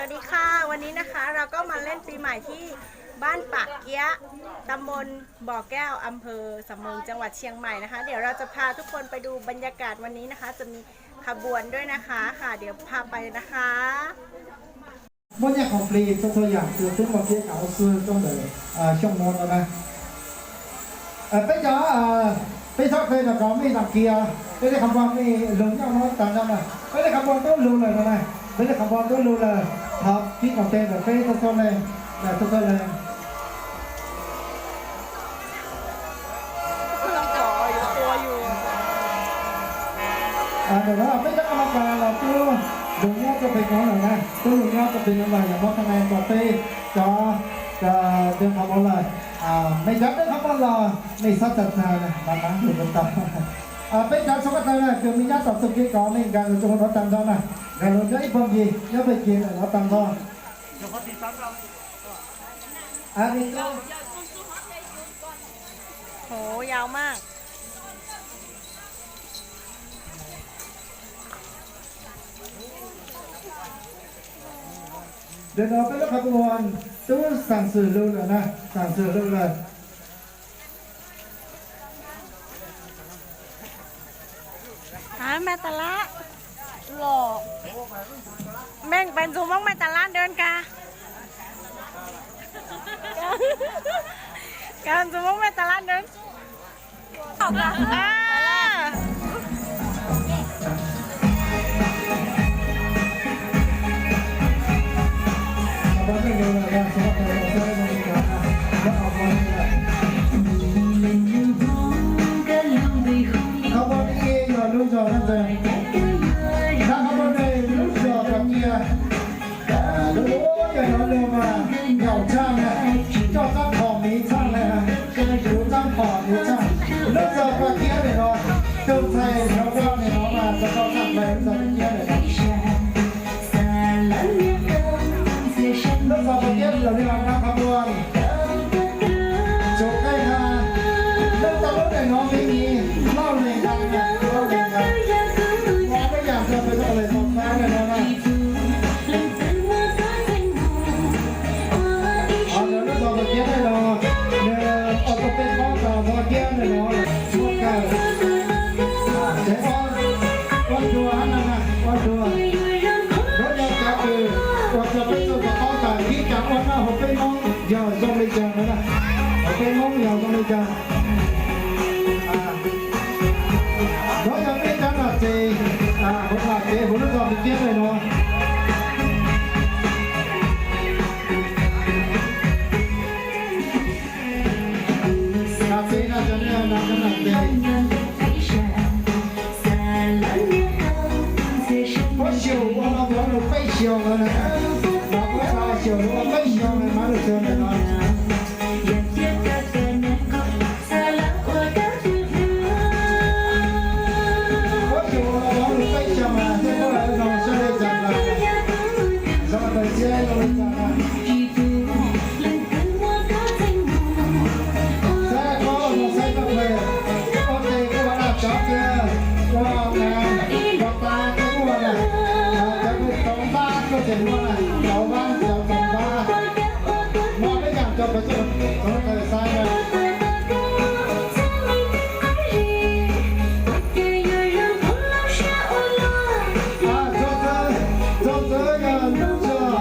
สวัสดีค่ะ วันนี้นะคะเราก็มาเล่นปีใหม่ที่บ้านปากเกี้ยะ ตำบลบ่อแก้ว อำเภอสำโรง จังหวัดเชียงใหม่นะคะ เดี๋ยวเราจะพาทุกคนไปดูบรรยากาศวันนี้นะคะ จะมีขบวนด้วยนะคะ ค่ะ เดี๋ยวพาไปนะคะ Muab nyiaj khoom plig txhua txhua yam ces twb muaj kiab kav ua xwb rau ntawm Xyooj Muas no na. Peb cov, peb txhob qw rau kom mej dam kiag, peb lub qhov npua mej lug nyob no tag nrho na. Peb lub qhov npua tub lug lawm no na, peb lub qhov npua tub lug lawm. Thov kib koom tes ntawm peb txhua txhua leej, txhua txhua leej. Ntawm no peb cov noj pas los tub lug nyob rau pem no lawm na, tub lug nyob rau pem no lawm, yog muab tha na rau peb cov, cov qhov npua lawm. Mej cov dawb qhov npua los mej txhob txhawj txhawj, mam mam lug tau. Peb cov txhua ko taw na, kws mej nyob tom txug kev kov mej nkag lug rau hauv no tag nrho na, nkag lug nyob ib puag ncig nyob pem kiag ntawm no tag nrho. Ntawm no peb lub qhov npua tub xaam xwm lug lawm na, xaam xwm lug lawm. Mej tas lab los, mej pais ntxuag Moob mej tas lab dawb kag, kag ntxuag Moob mej tas lab dawb. Qhov npua ib yog lub zog Naj Ntxawg, dab qhov npua ib lub zog Pas Kiab. Lub ub yog nov lug mas nkaum tshaj na, coj txab phom miv tshaj na, kuv txab phom miv tshaj. Lub zog Pas Kiab ntawm no, tug ntxhais nov ua ntawm no mas txog tau tshaj plaws lub zog Pas Kiab ntawm no. Lub zog Pas Kiab los li no dab qhov npua, tsuas qeej na, lub tau lub ntawm no me ntsis loj lees ntau na, loj lees ntau. Ua peb yam rau peb tau lees tau fab ntawm no na. Ho ntawm lub zog Pas Kiab ntawm no, nws ua tau peb qoob tau Pas Kiab ntawm no muaj kawg. Ces ua, ua dua hab na, ua dua. Nov yog cov kws ua rau peb txoj kos paub tas ib kas ua noj hauv peb Moob yog zoo li cas na, hauv peb Moob yog zoo li cas. Nov yog peb cov nom tswv hauv nom tswv hauv lub zog Pas Kiab ntawm no. Nom tswv no cov nom tswv. Puab xyaum ua no puab lug peb xyoos lawm na, puab xyaum lug ua peb xyoos lawm mas lug txug ntawm no. Puab xyaum ua no puab lug peb xyoos mas thiaj puab lug zoo sab le caag lawm, zoo tau siab zoo le caag lawm. Saib koj ua no saib koj phem, ua tes kuj ua daj tsov kawg, ua nas ua tas koj kuj ua na, cov kws tau npab koj tseem ua na, tau npab cov tau npab. Muaj peb yaam rau peb txhua leej txhua tus saib na. Txhua ntxwv, txhua ntxwv yog lub zog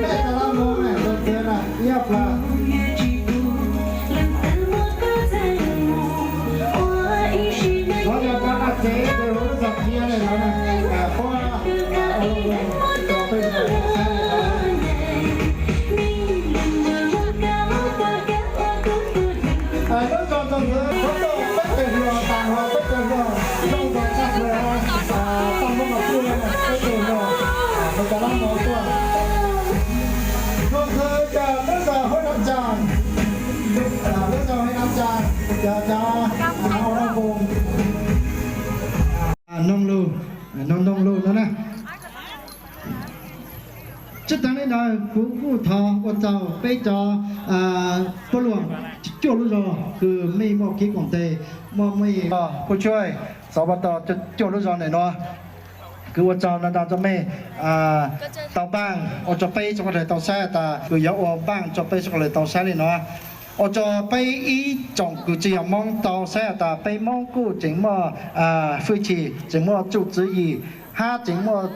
Mej Tas Lab Moov na, txhua ntxwv na, ib plag. Nov yog cov dab tsev kws huv lub zog Kiab ntawm no na, puab ua lug rau peb saib ntawm no. Lub zog Ntxoog Ntxwv puab tuaj peb tug hluas, tas hluas peb tug hluas, zoo nkaus tshaj plaws, tau muaj mos pluj peb tug hluas, Mej Tas Lab Moov tuaj. Ntxoog Ntxwv yog lub zog Huab Nab Tsaa, lub zog Huab Nab Tsaa, cov, cov, cov Huab Nab Tsaa. Noog lug, noog, noog lug no na. Tsi taag le ntawd kuv kuj thov ua tsaug peb cov puab luag cuaj lub zog kws mej muaj kev koom tes, muaj mej puj tsuaj xov pas tos cuaj lub zog ntawm no. Kuv ua tsaug ntau ntau rau mej tau npaaj ua rau peb suav dlawg tau saib tas kuv yuav ua npaaj rau peb suav dlawg tau saib li no. Ua rau peb ib tsoom kwv tij Hmoob tau saib tas peb Hmoob kuj tseem muaj hwj chim, tseem muaj txuj tswv yim, hab tseem muaj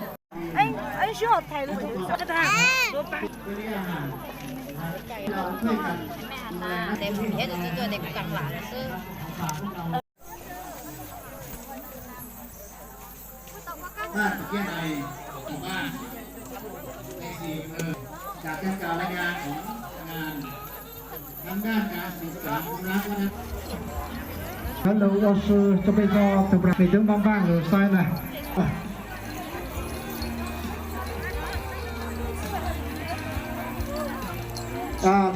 Khawv lug ua si rau peb tog tug pram nws twb npaj npaaj lug saib na.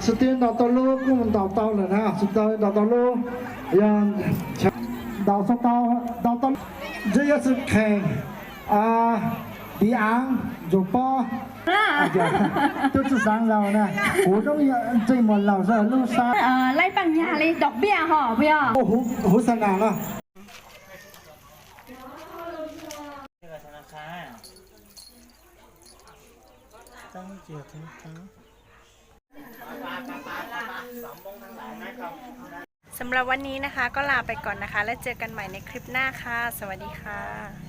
Tsi tw ntaus tau lub kuj ntaus tau lawm na, tsi tw ntaus tau lub, yog ntaus tau, ntaus tau, ntshe yuav tsi kheem, tiv aav, ntsuas pob, tub tsi xaav laug na, kuv roob ntsej muag laug zog lub sab. Laib paaj nyag li dog npiaj hos puas yog? Huv xab nas no. สำหรับวันนี้นะคะก็ลาไปก่อนนะคะ แล้วเจอกันใหม่ในคลิปหน้าค่ะ สวัสดีค่ะ